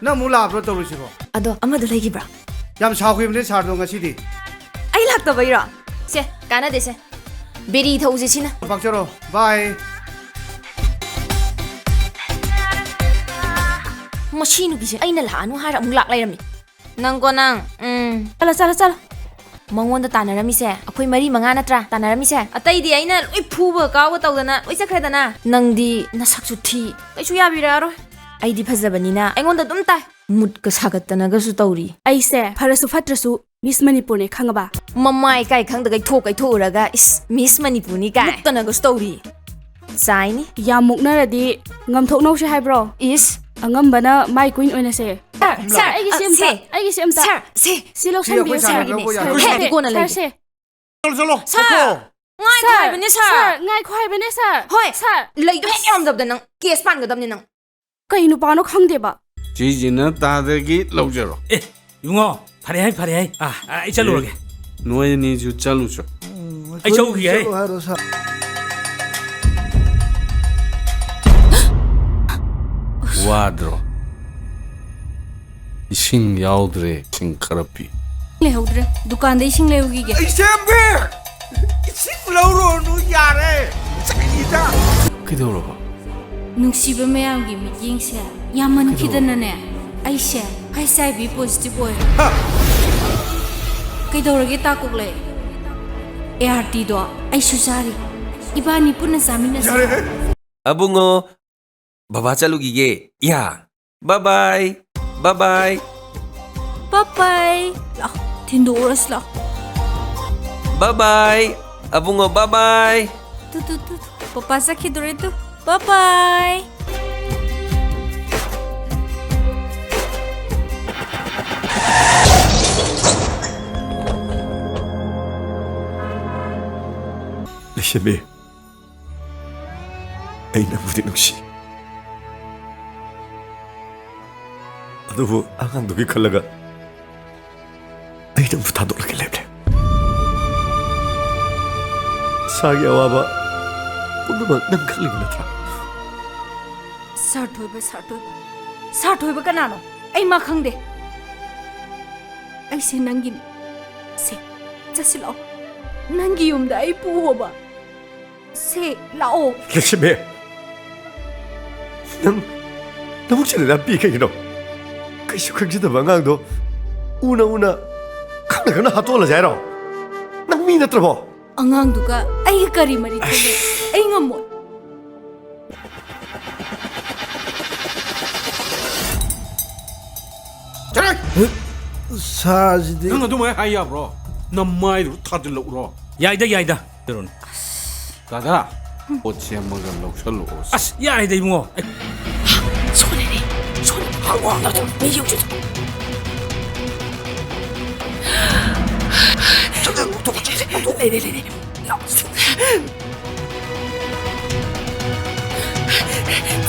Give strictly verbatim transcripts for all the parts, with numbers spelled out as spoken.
ꯅꯪ ꯑꯃꯨꯛ ꯂꯥꯛꯄ꯭ꯔꯣ ꯇꯧꯔꯤꯁꯤꯕꯣ? ꯑꯗꯣ ꯑꯃꯗꯣ ꯂꯩꯈꯤꯕ꯭ꯔꯥ? ꯌꯥꯝ ꯁꯥꯎꯈꯤꯕꯅꯦ ꯁꯥꯔꯗꯣ ꯉꯁꯤꯗꯤ꯫ ꯑꯩ ꯂꯥꯛꯇꯕꯩꯔꯣ? ꯁꯦ, ꯀꯥꯟꯅꯗꯦꯁꯦ꯫ ꯕꯦꯔꯤ ꯊꯧꯁꯦ ꯁꯤꯅ꯫ ꯄꯥꯛꯆꯔꯣ꯫ ꯕꯥꯏ꯫ ꯃꯁꯤ ꯅꯨꯄꯤꯁꯦ ꯑꯩꯅ ꯂꯥꯛꯑꯅꯨ ꯍꯥꯏꯔ ꯑꯃꯨꯛ ꯂꯥꯛ ꯂꯩꯔꯝꯃꯤ꯫ ꯅꯪꯀꯣ ꯅꯪ, ꯎꯝ꯫ ꯆꯠꯂꯣ, ꯆꯠꯂꯣ, ꯆꯠꯂꯣ꯫ ꯃꯉꯣꯟꯗ ꯇꯥꯟꯅꯔꯝꯃꯤꯁꯦ ꯑꯩꯈꯣꯏ ꯃꯔꯤ ꯃꯉꯥ ꯅꯠꯇ꯭ꯔꯥ ꯇꯥꯟꯅꯔꯝꯃꯤꯁꯦ? ꯑꯇꯩꯗꯤ ꯑꯩꯅ ꯂꯣꯏ ꯐꯨꯕ ꯀꯥꯎꯕ ꯇꯧꯗꯅ ꯂꯣꯏ ꯆꯠꯈ꯭ꯔꯦꯗꯅ꯫ ꯅꯪꯗꯤ ꯅꯁꯛꯁꯨ ꯊꯤ꯫ ꯀꯩꯁꯨ ꯌꯥꯕꯤꯔꯛꯑꯔꯣꯏ꯫ ꯑꯩꯗꯤ ꯐꯖꯕꯅꯤꯅ ꯑꯩꯉꯣꯟꯗ ꯑꯗꯨꯝ ꯇꯥꯏ꯫ ꯃꯨꯠꯀ ꯁꯥꯒꯠꯇꯅꯒꯁꯨ ꯇꯧꯔꯤ꯫ ꯑꯩꯁꯦ ꯐꯔꯁꯨ ꯐꯠꯇ꯭ꯔꯁꯨ ꯃꯤꯁ ꯃꯅꯤꯄꯨꯔꯅꯦ ꯈꯪꯉꯕ? ꯃꯃꯥꯏ ꯀꯥꯏ ꯈꯪꯗꯒꯩ ꯊꯣꯛ ꯀꯩꯊꯣꯛꯎꯔꯒ ꯏꯁ ꯃꯤꯁ ꯃꯅꯤꯄꯨꯔꯅꯤ ꯀꯥꯏ ꯃꯨꯛꯇꯅꯒꯁꯨ ꯇꯧꯔꯤ꯫ ꯆꯥꯏꯅꯤ꯫ ꯌꯥꯝ ꯃꯨꯛꯅꯔꯗꯤ ꯉꯝꯊꯣꯛꯅꯧꯁꯦ ꯍꯥꯏꯕ꯭ꯔꯣ? ꯏꯁ꯫ ꯑꯉꯝꯕꯅ ꯃꯥꯏ ꯀꯨꯏꯟ ꯑꯣꯏꯅꯁꯦ꯫ ꯁꯥꯔ, ꯁꯥꯔ, ꯑꯩꯒꯤꯁꯤ ꯑ, ꯑꯝꯇ, ꯁꯦ꯫ ꯑꯩꯒꯤꯁꯤ ꯑꯝꯇ꯫ ꯁꯥꯔ, ꯁꯦ꯫ ꯁꯤ ꯂꯧꯁꯟꯕꯤꯌꯨ, ꯁꯤ ꯑꯩꯈꯣꯏ ꯁꯥꯔ꯫ ꯁꯥꯔꯒꯤ ꯂꯧꯕ ꯌꯥꯔꯣꯏ꯫ ꯍꯦ, ꯀꯣꯟꯅ ꯁꯥꯔ, ꯂꯩꯒꯦ꯫ ꯁꯦ꯫ ꯆꯠꯂꯣ, ꯆꯠꯂꯣ꯫ ꯁꯥꯔ, ꯊꯣꯛꯈ꯭ꯔꯣ꯫ ꯉꯥꯏꯈꯣ ꯁꯥꯔ, ꯍꯥꯏꯕꯅꯦ, ꯁꯥꯔ꯫ ꯁꯥꯔ, ꯉꯥꯏꯈꯣ ꯍꯥꯏꯕꯅꯦ, ꯁꯥꯔ꯫ ꯍꯣꯏ꯫ ꯁꯥꯔ꯫ ꯂꯩꯗꯣ ꯍꯦꯛ ꯌꯥꯔꯝꯗꯕꯗ ꯅꯪ ꯀꯦꯁ ꯄꯥꯟꯒꯗꯕꯅꯦ ꯅꯪ꯫ ꯀꯩ ꯅꯨꯄꯥꯅꯣ ꯈꯪꯗꯦꯕ꯫ ꯁꯤꯁꯤꯅ ꯇꯥꯗꯒꯤ ꯂꯧꯖꯔꯣ꯫ ꯑꯦ, ꯏꯕꯨꯡꯉꯣ, ꯐꯔꯦ ꯍꯥꯏ, ꯐꯔꯦ ꯍꯥꯏ꯫ ꯑꯥ, ꯑꯥ, ꯑꯩ ꯆꯠꯂꯨꯔꯒꯦ꯫ ꯑꯦ, ꯅꯣꯏ ꯑꯅꯤꯁꯨ ꯆꯠꯂꯨꯆꯣ꯫ ꯑꯩ ꯆꯧꯈꯤꯒꯦ ꯍꯦ꯫ ꯆꯠꯂꯣ ꯍꯥꯏꯔꯣ, ꯁꯥꯔ? ꯋꯥꯗ꯭ꯔꯣ? ꯏꯁꯤꯡ ꯌꯥꯎꯗ꯭ꯔꯦ, ꯏꯁꯤꯡ ꯈꯔ ꯄꯤ꯫ ꯂꯩꯍꯧꯗ꯭ꯔꯦ꯫ ꯗꯨꯀꯥꯟꯗ ꯏꯁꯤꯡ ꯂꯩꯔꯨꯈꯤꯒꯦ꯫ ꯑꯩ ꯁꯦꯝꯒꯦ! ꯏꯁꯤꯡ ꯂꯧꯔꯨꯔꯅꯨ, ꯌꯥꯔꯦ! ꯆꯩꯗ! ꯀꯩꯗꯧꯔꯕ? ꯅꯨꯡꯁꯤꯕ ꯃꯌꯥꯝꯒꯤ ꯃꯤꯠꯌꯦꯡꯁꯦ ꯌꯥꯝꯃꯟꯈꯤꯗꯅꯅꯦ, ꯑꯩꯁꯦ ꯍꯩꯁ ꯑꯥꯏ ꯚꯤ ꯄꯣꯖꯤꯇꯤꯚ ꯑꯣꯏꯔꯦ꯫ ꯍꯥ! ꯀꯩꯗꯧꯔꯒꯦ ꯇꯥꯀꯣꯛꯂꯩ? ꯑꯦ ꯑꯥꯔ ꯇꯤꯗꯣ ꯑꯩꯁꯨ ꯆꯥꯔꯤ꯫ ꯏꯕꯥꯅꯤ ꯄꯨꯟꯅ ꯆꯥꯃꯤꯟꯅꯁꯤ꯫ ꯌꯥꯔꯦꯍꯦ! ꯑꯕꯨꯡꯉꯣ, ꯕꯕꯥ ꯆꯠꯂꯨꯈꯤꯒꯦ꯫ ꯌꯥ꯫ ꯕꯥꯏ ꯕꯥꯏ꯫ ꯕꯥꯏ ꯕꯥꯏ꯫ ꯕꯥꯏ ꯕꯥꯏ꯫ ꯂꯥꯎ, ꯊꯤꯟꯗꯣꯛꯎꯔꯁꯤ ꯂꯥꯎ꯫ Bye bye. ꯑꯕꯨꯡꯉꯣ, ꯕꯥꯏ ꯕꯥꯏ꯫ ꯇꯨ, ꯇꯨ, ꯇꯨ, ꯇꯨ꯫ ꯄꯄꯥ ꯆꯠꯈꯤꯗꯣꯔꯦ ꯇꯨ꯫ Bye bye. ꯂꯩꯁꯦꯝꯕꯤ꯫ ꯑꯩ ꯅꯪꯕꯨꯗꯤ ꯅꯨꯡꯁꯤ꯫ ꯑꯗꯨꯕꯨ ꯑꯉꯥꯡꯗꯨꯒꯤ ꯈꯜꯂꯒ ꯑꯩ ꯅꯪꯕꯨ ꯊꯥꯗꯣꯛꯂꯒ ꯂꯦꯞꯂꯦ꯫ ꯏꯁꯥꯒꯤ ꯑꯋꯥꯕ ꯄꯨꯝꯅꯃꯛ ꯅꯪ ꯈꯪꯂꯤꯕ ꯅꯠꯇ꯭ꯔꯥ? ꯁꯥꯔ ꯊꯣꯏꯕ, ꯁꯥꯔ ꯊꯣꯏꯕ, ꯁꯥꯔ ꯊꯣꯏꯕ ꯀꯅꯥꯅꯣ? ꯑꯩ ꯃꯥ ꯈꯪꯗꯦ꯫ ꯑꯩꯁꯦ ꯅꯪꯒꯤꯅꯤ꯫ ꯁꯦ, ꯆꯠꯁꯤꯜꯂꯛꯑꯣ꯫ ꯅꯪꯒꯤ ꯌꯨꯝꯗ ꯑꯩ ꯄꯨꯑꯣꯕ꯫ ꯁꯦ, ꯂꯥꯛꯑꯣ꯫ ꯂꯩꯁꯤꯃꯦ, ꯅꯪ ꯅꯕꯨꯛꯁꯤꯗ ꯅꯥꯄꯤ ꯀꯩꯒꯤꯅꯣ? ꯀꯩꯁꯨ ꯈꯪꯖꯗꯕ ꯑꯉꯥꯡꯗꯣ ꯎꯅ ꯎꯅ, ꯈꯪꯅ ꯈꯪꯅ ꯍꯥꯠꯇꯣꯛꯍꯜꯂꯁꯦ ꯍꯥꯏꯔꯣ? ꯅꯪ ꯃꯤ ꯅꯠꯇ꯭ꯔꯕꯣ? ꯑꯉꯥꯡꯗꯨꯒ ꯑꯩꯒ ꯀꯔꯤ ꯃꯔꯤ ꯊꯣꯛꯅꯩ? ꯑꯩ ꯉꯝꯃꯣꯏ꯫ ꯁꯥꯁꯤꯗꯤ꯫ ꯅꯪ ꯑꯗꯨꯃꯥꯏꯅ ꯍꯥꯏ ꯌꯥꯕ꯭ꯔꯣ? ꯅꯃꯥꯏꯗꯨ ꯊꯥꯖꯤꯜꯂꯛꯎꯔꯣ? ꯌꯥꯏꯗ, ꯌꯥꯏꯗ꯫ ꯇꯔꯨꯟ꯫ ꯗꯥꯗꯥ, ꯄꯣꯠ ꯁꯦꯝꯃꯒ ꯂꯧꯁꯜꯂꯛꯑꯣ꯫ ꯑꯁ, ꯌꯥꯔꯦꯗ, ꯏꯕꯨꯡꯉꯣ꯫ ꯑꯩ ꯁꯣꯟꯅꯅꯤ, ꯁꯣꯟꯅꯅꯤ꯫ ꯃꯤ ꯌꯧꯁꯤ꯫ ꯂꯩꯔꯦ, ꯂꯩꯔꯦ꯫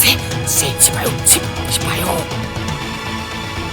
ꯁꯦ, ꯁꯦ, ꯁꯤ ꯄꯥꯏꯌꯣ, ꯁꯤ, ꯁꯤ ꯄꯥꯏꯌꯣ꯫